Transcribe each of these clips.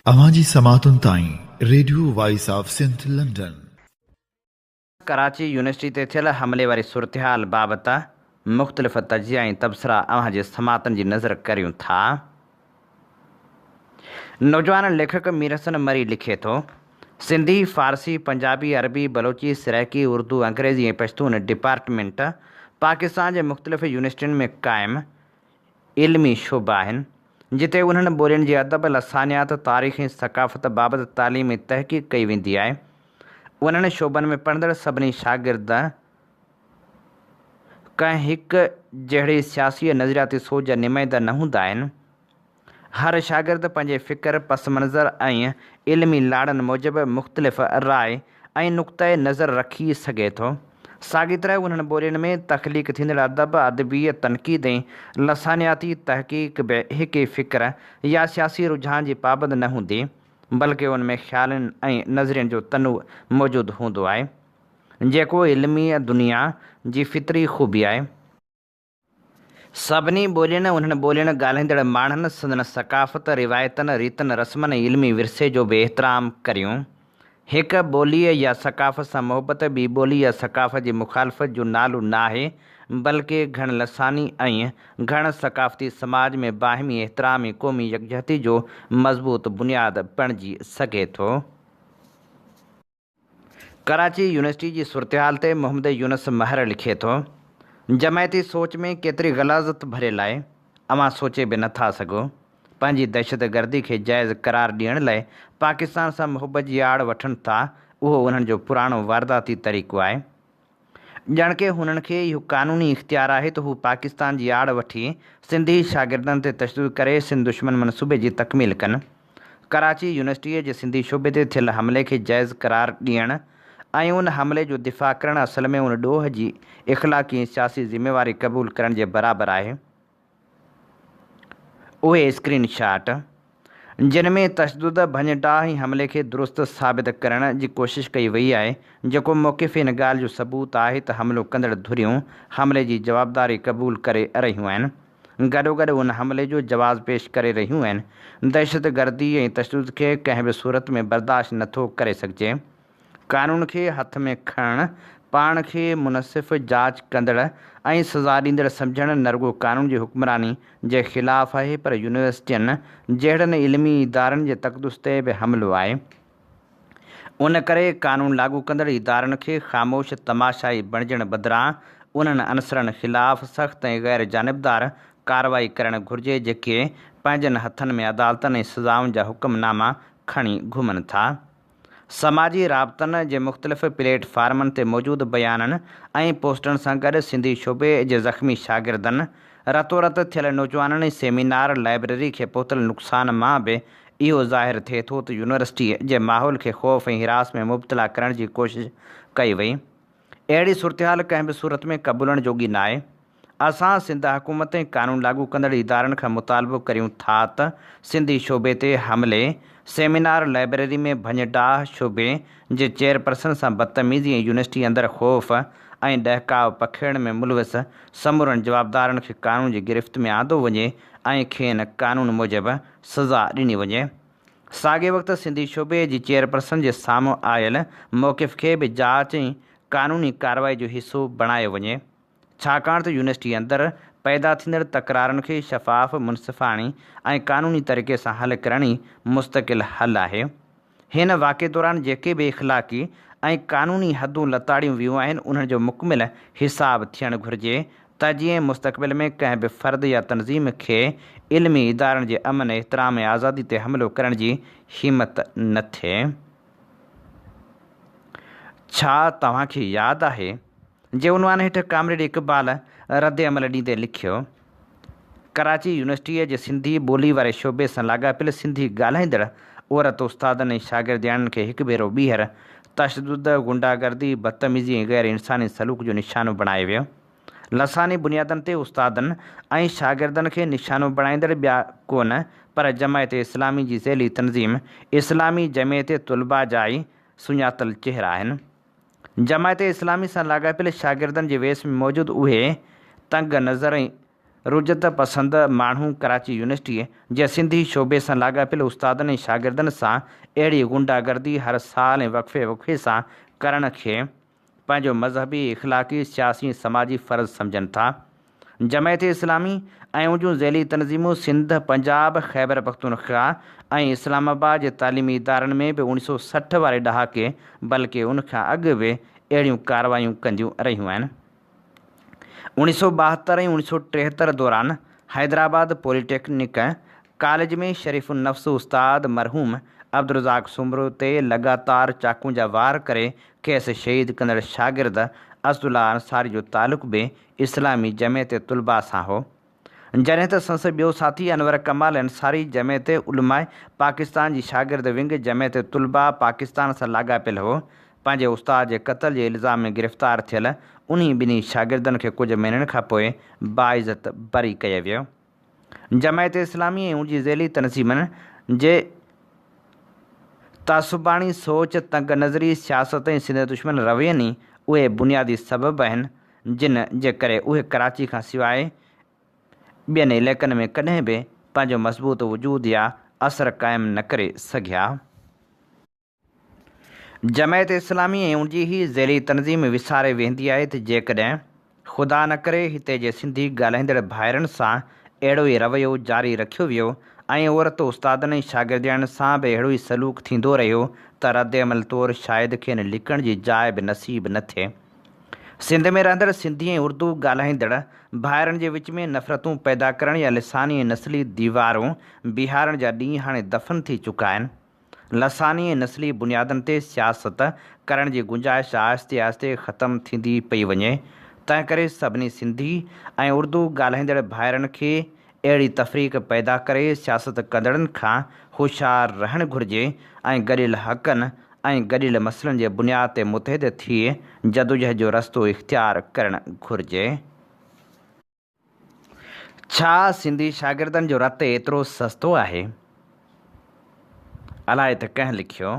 اوهان جي سماعتن تائين radio voice of Sindh London. Karachi university تي ٿيل حملي واري صورتحال بابت مختلف تجزيا ۽ تبصرا اوهان جي سماعتن جي نظر ڪريون ٿا. نوجوان ليکڪ مير حسن مري لکي ٿو، سنڌي، فارسي، پنجابي، عربي، بلوچي، سرائيڪي، اردو، انگريزي ۽ پشتون ڊپارٽمينٽ پاڪستان جي مختلف يونيورسٽين ۾ قائم علمي شعبا آهن، جتي انهن ٻولين جي ادب، لسانيات، تاريخ ۽ ثقافت بابت تعليم ۽ تحقيق ڪئي ويندي آهي. انهن شعبن ۾ پڙهندڙ سڀني شاگرد ڪنهن هڪ جهڙي سياسي يا نظرياتي سوچ جا نمائندا نه هوندا آهن. هر شاگرد پنهنجي فڪر، پس منظر ۽ علمي لاڙن موجب مختلف راء ۽ نقطهء نظر رکي سگهي ٿو. ساڳي طرح انهن ٻولين ۾ تخليق ٿيندڙ ادب، ادبي تنقيد ۽ لسانياتي تحقيق به هڪ ئي فڪر يا سياسي رجحان جي پابند نه هوندي، بلڪه ان ۾ خيالن ۽ نظرين جو تنوع موجود هوندو آهي، جيڪو علمي دنيا جي فطري خوبي آهي. سڀني ٻولين، انهن ٻولين ڳالهائيندڙ ماڻهن، سندن ثقافت، روايتن، ريتن رسمن ۽ علمي ورثي جو به احترام ڪريون. هڪ ٻوليء يا ثقافت سان محبت ٻي ٻولي يا ثقافت جي مخالفت جو نالو ناهي، بلڪه گهڻ لساني ۽ گهڻ ثقافتي سماج ۾ باهمي احترام ۽ قومي يڪجهتي جو مضبوط بنياد بڻجي سگهي ٿو. ڪراچي يونيورسٽي جي صورتحال تي محمد يونس مهر لکي ٿو، جماعتي سوچ ۾ ڪيتري غلاظت ڀريل آهي، اوهان سوچي به نه ٿا سگهو. پنهنجي دهشتگردي کي جائز قرار ڏيڻ لاء پاڪستان سان محبت جي آڙ وٺن ٿا، اهو انهن جو پراڻو وارداتي طريقو آهي. ڄڻ ڪه هنن کي اهو قانوني اختيار آهي ته هو پاڪستان جي آڙ وٺي سنڌي شاگردن تي تشدد ڪري سنڌ دشمن منصوبي جي تڪميل ڪن. ڪراچي يونيورسٽيء جي سنڌي شعبي تي ٿيل حملي کي جائز قرار ڏيڻ ۽ ان حملي جو دفاع ڪرڻ اصل ۾ ان ڏوهه جي اخلاقي ۽ سياسي ذميواري قبول ڪرڻ جي برابر آهي. اهي اسڪرين شاٽ، جن ۾ تشدد، ڀڃ ڊاهه ۽ حملي کي درست ثابت ڪرڻ جي ڪوشش ڪئي وئي آهي، جيڪو موقف ان ڳالهه جو ثبوت آهي ته حملو ڪندڙ ڌريون حملي جي جوابداري قبول ڪري رهيون آهن، گڏوگڏ ان حملي جو جواز پيش ڪري رهيون آهن. دهشتگردي ۽ تشدد کي ڪنهن به صورت ۾ برداشت نٿو ڪري سگهجي. قانون کي هٿ ۾ کڻڻ، پاڻ کي منصف، جاچ ڪندڙ ۽ سزا ڏيندڙ سمجهڻ نه رڳو قانون جي حڪمراني جي خلاف آهي پر يونيورسٽين جهڙن علمي ادارن جي تقدس تي به حملو آهي. ان ڪري قانون لاڳو ڪندڙ ادارن کي خاموش تماشائي بڻجڻ بدران انهن عنصرن خلاف سخت ۽ غير جانبدار ڪارروائي ڪرڻ گهرجي جيڪي پنهنجن هٿن ۾ عدالتن ۽ سزائن جا حڪم ناما کڻي گهمن ٿا. سماجي رابطن جي مختلف پليٽ فارمن تي موجود بيانن ۽ پوسٽن سان گڏ سنڌي شعبي جي زخمي شاگردن، رتورت ٿيل نوجوانن ۽ سيمينار لائبريري کي پهتل نقصان مان به اهو ظاهر ٿئي ٿو ته يونيورسٽيء جي ماحول کي خوف ۽ هراس ۾ مبتلا ڪرڻ جي ڪوشش ڪئي وئي. اهڙي صورتحال ڪنهن به صورت ۾ قبولڻ جوڳي ناهي. اسان سنڌ حڪومت ۽ قانون لاڳو ڪندڙ ادارن کان مطالبو ڪريون ٿا ته سنڌي شعبي تي حملي، سيمينار لائبريري ۾ ڀڃ ڊاهه، شعبي جي چيئرپرسن سان بدتميزي ۽ يونيورسٽي اندر خوف ۽ ڏهڪاء پکيڙڻ ۾ ملوث سمورن جوابدارن کي قانون جي گرفت ۾ آندو وڃي ۽ کين قانون موجب سزا ڏني وڃي. ساڳئي وقت سنڌي شعبي جي چيئرپرسن جي سامهون آيل موقف کي به جاچ ۽ قانوني ڪارروائي جو حصو بڻايو وڃي، ڇاڪاڻ ته يونيورسٽي اندر پيدا ٿيندڙ تڪرارن کي شفاف، منصفاڻي ۽ قانوني طريقي سان حل ڪرڻ ئي مستقل حل آهي. هن واقعي دوران جيڪي به اخلاقي ۽ قانوني حدون لتاڙيون ويون آهن انهن جو مڪمل حساب ٿيڻ گهرجي ته جيئن مستقبل ۾ ڪنهن به فرد يا تنظيم کي علمي ادارن جي امن، احترام ۽ آزادي تي حملو ڪرڻ جي همت نه ٿئي. ڇا توهان کي ياد آهي؟ جي عنوان هيٺ ڪامريڊ اقبال ردعمل ڏيندي لکيو، ڪراچي يونيورسٽيء جي سنڌي ٻولي واري شعبي سان لاڳاپيل سنڌي ڳالهائيندڙ عورت استادن ۽ شاگردياڻين کي هڪ ڀيرو ٻيهر تشدد، غنڊا گردي، بدتميزي ۽ غير انساني سلوڪ جو نشانو بڻايو ويو. لساني بنيادن تي استادن ۽ شاگردن کي نشانو بڻائيندڙ ٻيا ڪونه پر جماعت اسلامي جي ذيلي تنظيم اسلامي جمعيت طلباء جا ئي سڃاتل چهرا آهن. جماعت اسلامي سان لاڳاپيل شاگردن جي ويس ۾ موجود اهي تنگ نظر ۽ رجعت پسند ماڻهو ڪراچي يونيورسٽيء جي سنڌي شعبي سان لاڳاپيل استادن ۽ شاگردن سان اهڙي غنڊا گردي هر سال ۽ وقفي وقفي سان ڪرڻ کي پنهنجو مذهبي، اخلاقي، سياسي ۽ سماجي فرض سمجهن ٿا. جماعت اسلامي ۽ ان جون ذيلي تنظيمون سنڌ، پنجاب، خيبرپختونخوا ۽ اسلام آباد جي تعليمي ادارن ۾ به اوڻيھ سؤ 60 واري ڏهاڪي بلڪه ان کان اڳ به اهڙيون ڪارروايون ڪنديون رهيون آهن. اوڻيھ سؤ 72 ۽ اوڻيھ سؤ 73 دوران حيدرآباد پوليٽيڪنڪ ڪاليج ۾ شريف النفس استاد مرحوم عبدالرزاق سومرو تي لڳاتار چاقون جا وار ڪري کيس شهيد ڪندڙ شاگرد اسدالله انصاري جو تعلق به اسلامي جمعيت طلباء سان هو. جڏهن ته سندس ٻيو ساٿي انور ڪمال انصاري جمعيت علماء پاڪستان جي شاگرد ونگ جمعيت طلباء پاڪستان سان لاڳاپيل هو. پنهنجي استاد جي قتل جي الزام ۾ گرفتار ٿيل انهي ٻنهي شاگردن کي ڪجهه مهينن کانپوء باعزت بري ڪيو ويو. جماعت اسلامي ۽ ان جي ذيلي تنظيمن جي تعصباڻي سوچ، تنگ نظري، سياست ۽ سنڌ دشمن روين ئي اهي بنيادي سبب آهن جن جي ڪري اهي ڪراچي کان سواء ٻين علائقن ۾ ڪڏهن به پنهنجو مضبوط وجود يا اثر قائم نه ڪري سگهيا. جماعت اسلامي ۽ ان جي هي ذيلي تنظيم وساري ويهندي آهي ته جيڪڏهن خدا نه ڪري هتي جي سنڌي ڳالهائيندڙ ڀائرن سان اهڙو ئي رويو جاري رکيو ويو ۽ عورت استادن ۽ شاگردياڻين سان به اهڙو ئي سلوڪ ٿيندو رهيو ته ردعمل طور شايد کين لڪڻ جي جاء به نصيب نه ٿئي. سنڌ ۾ رهندڙ سنڌي ۽ اردو ڳالهائيندڙ ڀائرن جي وچ ۾ نفرتون پيدا ڪرڻ يا لساني ۽ نسلي ديوارون بيهارڻ جا ڏينهن هاڻي دفن ٿي چڪا آهن. لساني ۽ نسلي بنيادن تي سياست ڪرڻ جي گنجائش آهستي آهستي ختم ٿيندي پئي وڃي، تنهنڪري سڀني سنڌي ۽ اردو ڳالهائيندڙ ڀائرن کي اهڙي تفريق پيدا ڪري سياست ڪندڙن کان هوشيار رهڻ گهرجي ۽ گڏيل حقن ۽ گڏيل مسئلن جي بنياد تي متحد ٿي جدوجهد جو رستو اختيار ڪرڻ گهرجي. ڇا سنڌي شاگردن جو رت ايترو سستو آهي؟ الائي ته ڪنهن لکيو.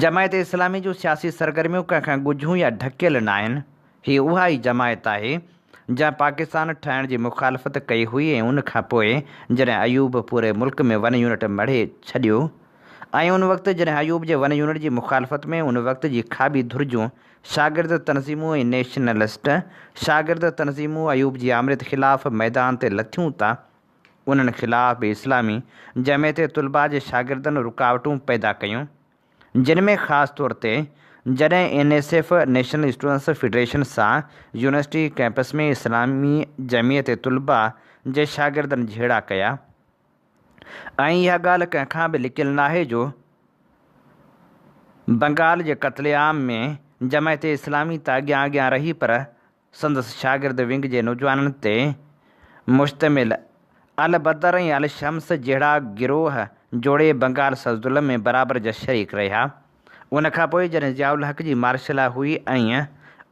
جماعت اسلامي جون سياسي سرگرميون ڪنهن کان ڳجهيون يا ڍڪيل ناهن. هي اها ئي جماعت آهي، جنهن پاڪستان ٺاهڻ جي مخالفت ڪئي هئي ۽ ان کان پوء جڏهن ايوب پوري ملڪ ۾ ون يونٽ مڙهي ڇڏيو ۽ ان وقت جڏهن ايوب جي ون يونٽ جي مخالفت ۾ ان وقت جي کاٻي ڌر جون شاگرد تنظيمون ۽ نيشنلسٽ شاگرد تنظيمون ايوب جي آمريت خلاف ميدان تي لٿيون ته انهن خلاف به اسلامي جمعيت طلباء جي شاگردن رڪاوٽون پيدا ڪيون، جن ۾ خاص طور تي جڏهن N S F, national students federation, سان يونيورسٽي ڪئمپس ۾ اسلامي جمعيت طلباء جي شاگردن جهيڙا ڪيا ۽ اها ڳالهه ڪنهن کان به لڪيل ناهي جو بنگال جي قتل عام ۾ جماعت اسلامي ته اڳيان اڳيان رهي پر سندس شاگرد ونگ جي نوجوانن تي مشتمل البدر ۽ الشمس جهڙا گروهه جوڙي بنگال سزدل ۾ برابر جا شريڪ رهيا. ان کان پوء جڏهن ضياء الحق جي مارشلا هئي ۽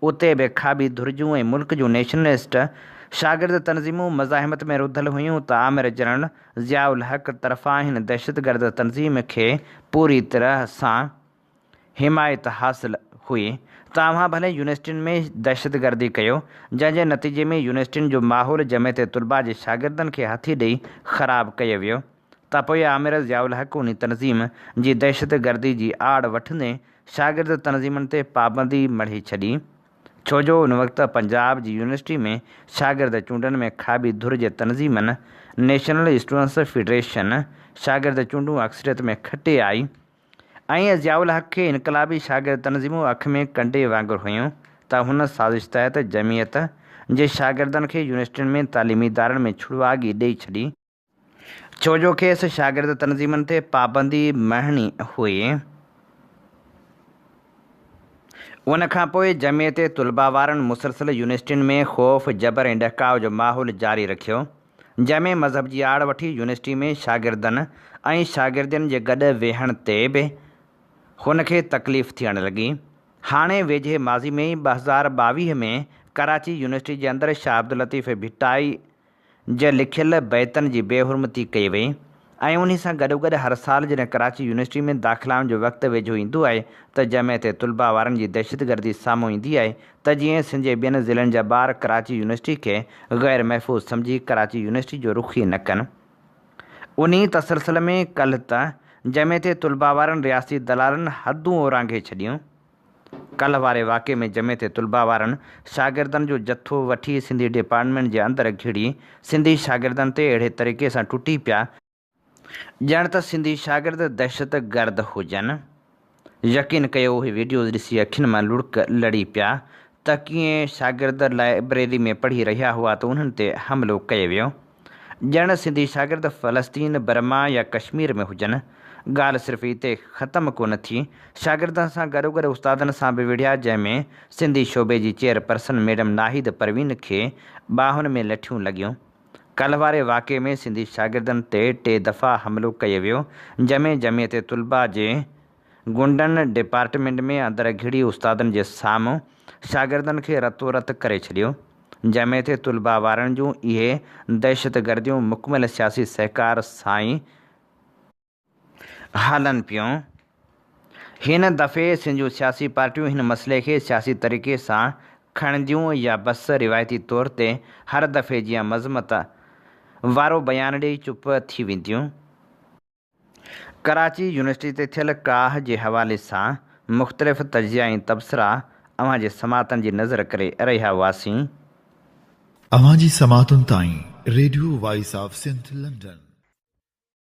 اتي به کاٻي ڌر جون ۽ ملڪ جون نيشنلسٽ شاگرد تنظيمون مزاحمت ۾ رڌل هيون ته آمر جنرل ضياء الحق طرفان هن دهشتگرد تنظيم کي پوري طرح سان حمايت حاصل هئي ته اوهان ڀلي يونيورسٽين ۾ دهشتگردي ڪيو، جنهن جي نتيجي ۾ يونيورسٽين جو ماحول جمعيت طلباء جي شاگردن کي هٿي ڏئي خراب ڪيو ويو ته پوء آمر ضياء الحق انهي تنظيم جي دهشتگردي جي آڙ وٺندي شاگرد تنظيمن تي پابندي مڙهي ڇڏي ڇو جو ان وقت پنجاب جي يونيورسٽي ۾ شاگرد چونڊن ۾ کاٻي ڌر جي تنظيمن نيشنل اسٽوڊنٽس فيڊريشن شاگرد چونڊون اڪثريت ۾ کٽي آئي. ائين ضياء الحق کي انقلابي شاگرد تنظيمون اک ۾ ڪنڊي وانگر هيون ته هن سازش تحت جمعيت جي شاگردن کي يونيورسٽين ۾ تعليمي ادارن ۾ ڇڙواڳي ڏئي ڇڏي، ڇو جو کيس شاگرد تنظيمن تي پابندي مڙهڻي هئي. ان کان پوء جمعيت طلباء وارن مسلسل يونيورسٽين ۾ خوف، جبر ۽ ڏهڪاء جو ماحول جاري رکيو. جنهن ۾ مذهب جي آڙ وٺي يونيورسٽي ۾ شاگردن ۽ شاگردين جي گڏ ويهڻ تي به هن کي تڪليف ٿيڻ لڳي. هاڻي ويجهي ماضي ۾ ئي 2022 ۾ ڪراچي يونيورسٽي جي اندر شاهه عبداللطيف ڀٽائي جي لکيل بيتن جي بي حرمتي ڪئي وئي. ۽ انهي سان گڏوگڏ هر سال جڏهن ڪراچي يونيورسٽي ۾ داخلائن جو وقت ويجهو ايندو آهي ته جمعيت طلبه وارن جي دهشتگردي سامهون ايندي آهي ته جيئن سنڌ جي ٻين ضلعن جا ٻار ڪراچي يونيورسٽي کي غير محفوظ سمجهي ڪراچي يونيورسٽي جو رخ ئي نه ڪن. انهي تسلسل ۾ ڪلهه ته جمعيت طلبه وارن رياستي دلالن حدون اورانگهي ڇڏيون. ڪلهه واري واقعي ۾ جمعيت طلبه وارن شاگردن جو جٿو وٺي سنڌي ڊپارٽمينٽ جي اندر گهڙي سنڌي شاگردن تي اهڙي طريقي سان ٽٽي پيا، ڄڻ ته سنڌي شاگرد دهشت گرد هجن. يقين ڪيو اهي ويڊيوز ڏسي اکين مان لڙڪ لڙي پيا ته ڪيئن شاگرد لائبريري ۾ پڙهي رهيا هئا ته انهن تي حملو ڪيو ويو. ڄڻ سنڌي شاگرد فلسطين، برما يا ڪشمير ۾ هجن. ڳالهه صرف اتي ختم ڪونه ٿي. شاگردن سان گڏوگڏ استادن سان به وڙهيا جنهن ۾ سنڌي شعبي جي چيئرپرسن ميڊم ناهيد پروين کي ٻانهن ۾ لٺيون لڳيون. ڪلهه واري واقعي ۾ سنڌي شاگردن تي ٽي دفعا حملو ڪيو ويو جنهن ۾ جمعيت طلبه جي غنڊن ڊپارٽمينٽ ۾ اندر گهڙي استادن جي سامهون شاگردن کي رتو رت ڪري ڇڏيو. جمعيت طلبه وارن جون اهي دهشتگرديون مڪمل سياسي سهڪار سان ئي هلن پيون. هن دفعي سنڌ جون سياسي پارٽيون هن مسئلي کي سياسي طريقي سان کڻنديون يا بس روايتي طور تي هر دفعي جيان مذمت وارو بيان ڏئي چپ ٿي وينديون. ڪراچي يونيورسٽي تي ٿيل ڪاهه جي حوالي سان مختلف تجزيا ۽ تبصرا اوهان جي سماعتن جي نظر ڪري رهيا هئاسين. اوهان جي سماعتن تائين radio voice of Sindh London.